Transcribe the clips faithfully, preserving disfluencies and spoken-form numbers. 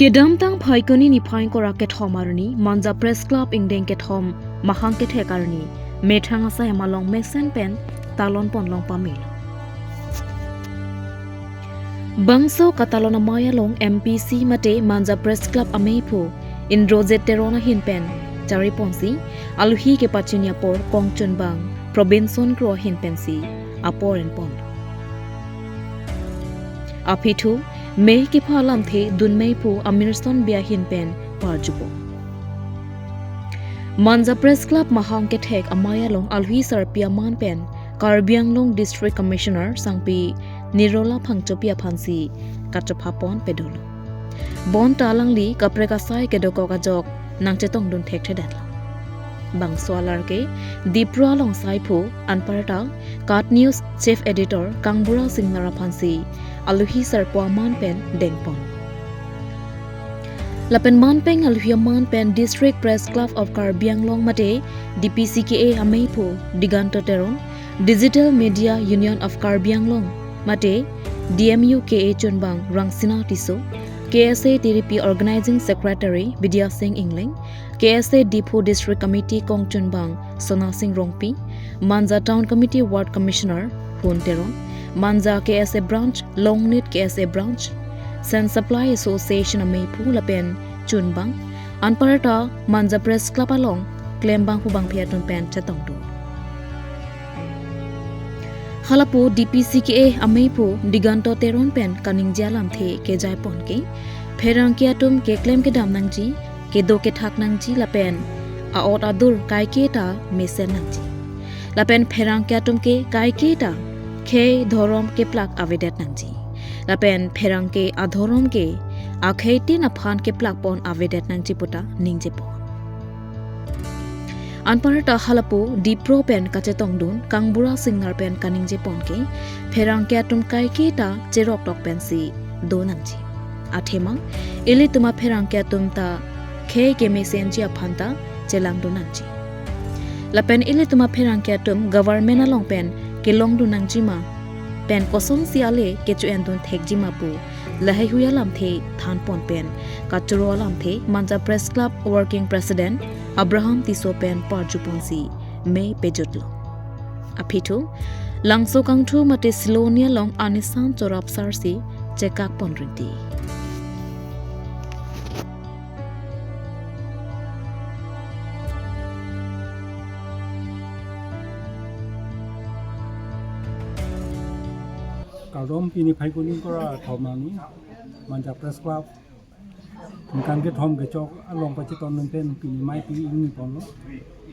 Kedamtang Phaikuni niphai ingkoi ra kethom arni Manja Press Club ingdeng kethom mahang kethek arni methang asai hem along mesen pen talon pon long pamelo. Bangso katalon amei along M P C mate Manja Press Club ameiphu Indrajit Teron ahin pen chari ponsi alohi kepachini apor kongchunbang Probinson Kro ahin pensi apor en pon. Aphi thu mei kepha alamthe dun meiphu Amirson Bey ahin pen parjupo. Manja Press Club mahang kethek amei along alohi sarpi aman pen Karbi Anglong District Commissioner Sangpi Nirola Phangchopi aphansi kachopha pon pedolo. Bonta alangli kaprek asai kedokok ajok nangchetongdun thekthedetlo. Bangso alar ke Dipro along saiphu anparta KAT News Chief Editor Kangbura Singnar aphansi alohi sarpo aman pen dengpon. Lapen manpeng alohi aman pen District Press Club of Karbi Anglong mate D P C K A ameiphu Diganto Teron, Digital Media Union of Karbi Anglong mate D M U K A chunbang Rangsina Tisso, K S A T D P Organizing Secretary Bidya Sing Engleng, K S A Diphu District Committee kongchunbang Sona Sing Rongpi, Manja Town Committee Ward Commissioner Hun Teron, Manja K S A Branch, Longnit K S A Branch, Sand Supply Association ameiphu lapen chunbang anparta Manja Press Club along klembang pu bangphi atum pen chetongdun. Halapu D P C K A ameiphu Diganto Teron pen kaningje alamthe kejai pon ke pherangke atum keklem kedam nangji, kedo kethak nangji lapen a-ot adur kaiketa mesen nangji. Lapen pherangke atum ke kaiketa khei dhorom keplak avedet nangji. Lapen pherangke adhorom ke akheitin aphan keplak pon avedet nangji puta ningje pon. Anparta halapu Dipro pen kachetongdun Kangbura Singnar pen kaningje pon ke pherangke atum kaiketa cherok tok pensi do nangji. Athema ilitum apherangke atum ta khei kemesenji aphan ta chelangdun nangji. Lapen ilitum apherangke atum government along pen kelongdun nangjima pen kosonsi ale kecho-endun thekjima pu laheihui alamthe than pon pen kachoro alamthe Manja Press Club Working President Abraham Tisso pen parju ponsi mei pejutlo. Aphi thu Langso Kangthu mate Siloni along anisan chorap sarsi chekak pon rinti. Kardom, pini Phaikuni ingkoi ra thom arni Manja Press Club ningkan kethom kechok along pachetongdun pen pini maipi ingni ponlo.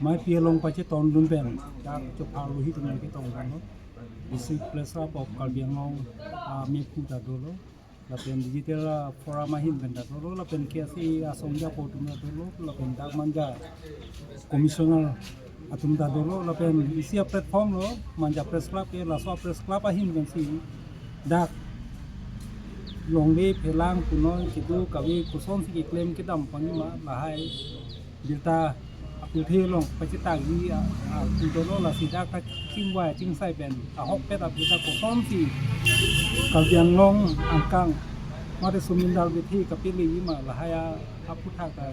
Maipi along pachetongdun pen dak chopha alohi atum nangketongdunlo. District Press Club of Karbi Anglong ameiphu ta dolo. Lapen Digital, ah, Forum ahin pen ta dolo, lapen K S A asong japo atum ta dolo, lapen dak Manja Commissioner atum ta dolo, lapen isi a-platform lo, Manja Press Club ke, laso a-Press Club ahin pensi dak longle phelang punon kedo kave kosonsi keklem kedam ponjima lahai birta apirthe along pachethakji a, a, atum dolo, lasi dak ta chingvai chingsai pen ahokpet abirta kosonsi Karbi Anglong angkang mate sumindal bithe kapelejima lahai a, aphuthak ta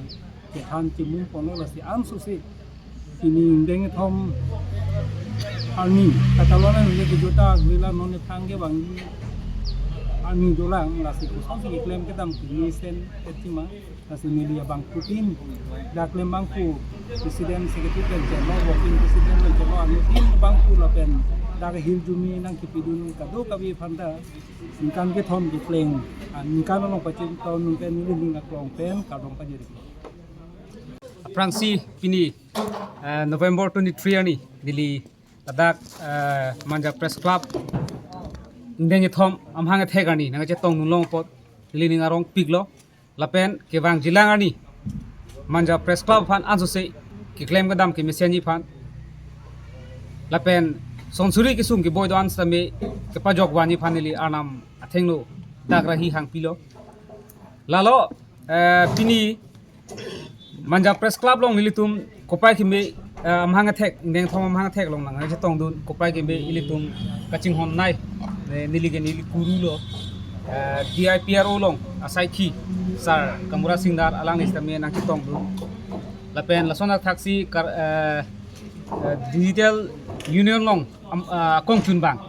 kethan chimum ponlo, lasi ansose pini ingdeng kethom arni katalon nangji kejut ta vela non ne thang kevangji arni dolang, lasi kosonsi keklem kedam kemesen etjima. Lasi neli abangphutin dak klembangphu President Secretary pen chelo, Working President pen chelo, anuttin abangphu lapen dak ahirjume nangkepidun kadokave aphan ta ningkan kethom keklem, ah, ningkan along pachetongdun pen neli ning aklong pen kardom pajir. Aphrangsi pini, eh, November twenty-three arni neli ladak, eh, Manja Press Club ingdeng kethom amahang kethek arni nangchetongdun long apot neli ning arongpiklo. Lapen kevangjilang arni Manja Press Club aphan ansose keklem kedam kemesenji aphan, lapen sonsuri kesung keboi do-an sitame kepajok vanji aphan neli Arnam athengno dak rahi hangpilo. Lalo, eh, pini Manja Press Club along nelitum kopai keme, eh, amahang kethek, ingdeng kethom amahang kethek along nangchetongdun kopai keme ilitum kachinghon nei, eh, neli ke neli kuru lo. eh, D I P R O along asaikhi Sir Kambura Singnar alangli sitame nangchetongdun. Lapen lason athaksi kar, eh, eh, Digital Union along am, ah, akongchunbang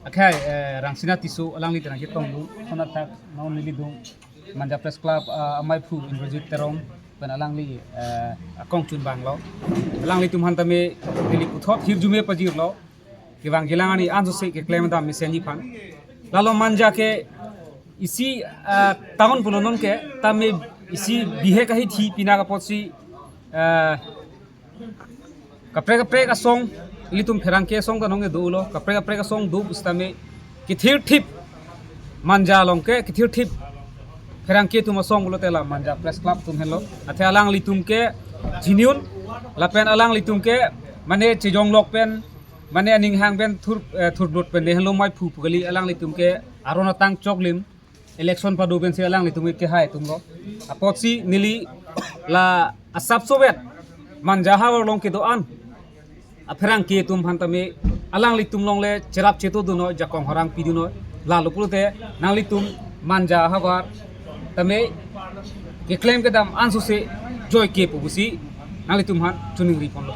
akhai, eh, Rangsina Tisso alangli ta nangchetongdun. Lason athak non neli adung Manja Press Club, ah, amaiphu Indrajit Teron pen alangli, eh, akongchunbanglo. Alanglitum aphan tame neli puthot hirjume pajirlo. Kevang kelang arni ansose keklem dam mesenji aphan. Lalo Manja ke isi, ah, town pulo non ke tame isi bihek ahithi pina apotsi, ah, kaprek kaprek asong ilitum pherangke asong ta nong dolo, kaprek kaprek asong do pusitame kethirthip Manja along ke kethirthip pherangke atum asong pulote la Manja Press Club atum henlo. Athe alanglitum ke genuine lapen alanglitum ke mane chejonglok pen mane aning hang pen thur, eh, thurdut pen ne henlo maiphu pu kali, alanglitum ke aron atang choklim election pado pensi alanglitum ke hai atumlo. Apotsi neli la asapso vet Manja havar along kedo-an apherangke atum aphan tame alanglitum along le cherap chetodun noi, jakong horang pidun noi. Lalo pulote nanglitum Manja havar tame keklem kedam ansose joike pu pusi nanglitum aphan choningri ponlo.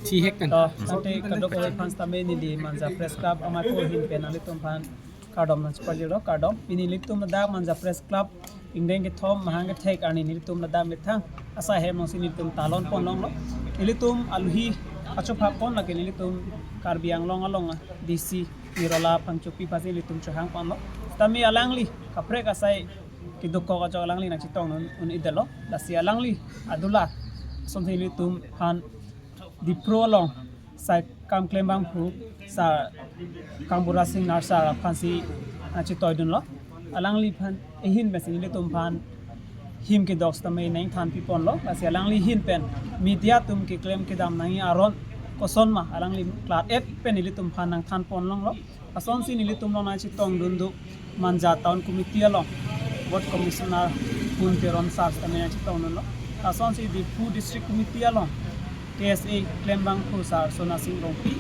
Thihek kan. To, tangte kadokave aphan sitame neli Manja Press Club amaiphu ahin pen nanglitum aphan kardom nangchepajirlo, kardom. Pini nelitum ladak Manja Press Club ingdeng kethom mahang kethek arni nelitum ladak methang asai hem alongsi nelitum talon ponlonglo. Nelitum aluhi achophak pon lake nelitum Karbi Anglong along D C Nirola Phangchopi aphansi nelitum chohang ponlo. Sitame alangli kaprek asai kedokok ajok alangli nangchetongdun un-edetlo. Lasi alangli adula asonsi nelitum aphan Dipro along sai kam klembangphu Sir Kambura Singnar sir aphansi nangchetoidunlo. Alangliphan ahin pensi nelitum aphan him kedok sitame nangthan piponlo. Lasi alangli ahin pen media atum keklem kedam nangji aron kosonma alangli klar-et pen nelitum aphan nangthan ponlonglo. Asonsi nelitum along nangchetongdun do Manja Town Committee along Ward Commissioner Pun Teron sir sitame nangchetongdunlo. Asonsi Diphu District Committee along K S A klembangphu Sir Sona Sing Rongpi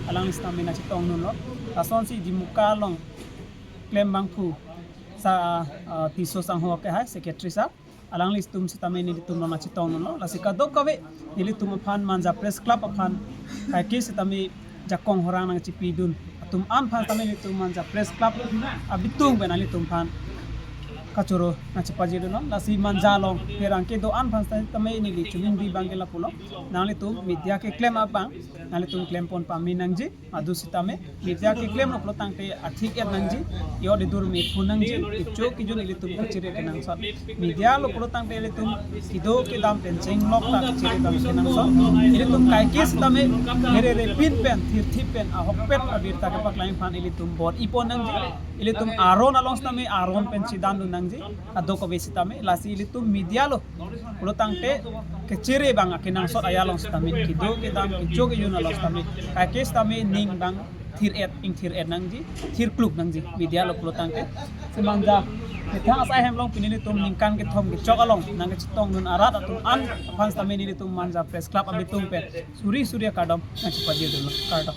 alangli sitame nangchetongdunlo. Asonsi Dimuka along klembangphu Sir, ah, Tisso Sangho ke hai Secretary sir. Alanglitum sitame nelitum along nangchetongdunlo. Lasi kadokave nelitum aphan Manja Press Club aphan kaike sitame jakong horang nangchepidun atum an aphan sitame nelitum Manja Press Club abitung pen nelitum aphan kachoro nangchepajirdunlo. Lasi Manja along pherangke do-an aphan sitame neli choningri abang ke lapulo. Nanglitum media keklem abang nanglitum klem pon pame nangji. Adu sitame media keklemlo pulo tangte athik-et nangji, iyot idur me phun nangji, kecho kejun ilitum kachere kenangsot. Media lo pulo tangte ilitum kedo kedam pen chenglok ta kachere dam kenangsot. Ilitum kaike sitame herere pin pen, thirthip pen, ahokpet abirta kepaklang aphan ilitum bor-i pon nangji. Ilitum aron along sitame aron pen chedandun nangji. Kadokave sitame, lasi ilitum media lo pulo tangte kachere abang akenangsot aja along sitame, kedo kedam kecho kejun along sitame, kaike sitame ning abang thir-et, ingthir-et nangji, thirkluk nangji media lo pulo tangte. Si Manja methang asai hem along pini nelitum ningkan kethom kechok along nangkachetongdun arat atum an aphan sitame nelitum Manja Press Club abitung pen suri suri akardom nangchepajirdunlo, kardom.